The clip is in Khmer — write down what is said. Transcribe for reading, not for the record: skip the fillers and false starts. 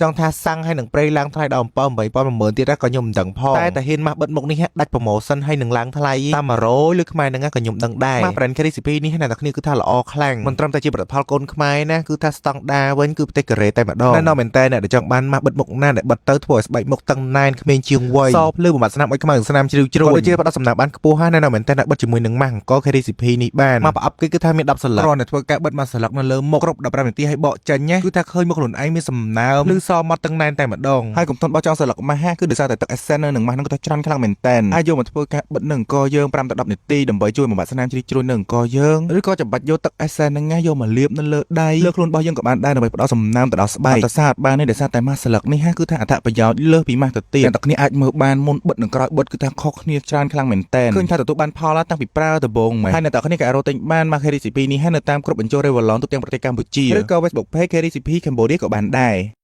ចង់ថាសាំងហើយនឹងប្រេងឡើងថ្លៃដល់7 8000 10000ទៀតក៏ខ្ញុំមិនដឹងផងតែតែហ៊ានម៉ាស់បិទមុខនេះដាច់ promotion ហើយនឹងឡើងថ្លៃតាម100ឬខ្មែរហ្នឹងក៏ខ្ញុំដឹងដែរម៉ាស់ brand KDCP នេះអ្នកទាំងគ្នាគឺថាល្អខ្លាំងមិនត្រឹមតែជាផលិតផលកូនខ្មែរណាគឺថាស្តង់ដាវិញគឺប្រទេសកូរ៉េតែម្ដងណែនាំមែនតើអ្នកដែលចង់បានម៉ាស់បិទមុខណាដែលបិទទៅធ្វើឲ្យស្បែកមុខតឹងណែនក្មេងជាងវ័យសភ្លឺបំបត្តិស្នាមអុយខ្មៅនិងស្នាមជ្រីវជ្រួញក៏ដូចជាផ្ដល់សំណើមបានខ្ពស់ហើយណែនាំមែនតើអ្នកបិទជាមួយនឹងម៉ាស់អង្គ KDCP នេះបានមកប្រអប់គេគឺថាមាន10សន្លឹកគ្រាន់តែធ្វើការបិទមួយសន្លឹកនៅលើមុខគ្រប់15នាទីហើយបកចេញណាគឺថាឃើញមុខខ្លួនឯងមានសំណើមឬសម៉ត់តឹងណែនតែម្ដងហើយកុំទាន់បោះចោលសន្លឹកម៉ាស់គឺដោយសារតែទឹក essence នៅនឹងម៉ាស់ហ្នឹងក៏ថាច្រើនខ្លាំងមែនតើអាចយកមកធ្វើការបិទនឹងអង្គយើង5ទៅ10នាទីដើម្បីជួយបំបត្តិស្នាមជ្រីវជ្រួញនៅអង្គយើងឬក៏ចាំបាច់យកទឹក essence ហ្នឹងណាយកមកលាបនៅលើដៃលើខ្លួនរបស់យើងក៏បានដែរដើម្បីផ្ដល់សំណើមទៅដល់ស្បែកអត់សាបានទេដោយសារតែម៉ាស់សន្លឹកនេះគឺថាអត្ថប្រយោជន៍លើសពីម៉ាស់ទៅទៀតអ្នកទាំងគ្នាអាចមើលបានមុនបិទនិងក្រោយបិទគឺថាខុសគ្នាច្រើនខ្លាំងមែនតើឃើញថាទទួលបានផលតាំងពីប្រើដំបូងមកហើយអ្នកទាំងគ្នាក៏អាចរកទិញបានម៉ាស់ KDCP នេះហើយនៅតាមគ្រប់បញ្ចុះ Revlon ទូទាំងប្រទេសកម្ពុជាឬក៏ Facebook Page KDCP Cambodia ក៏បានដែរ។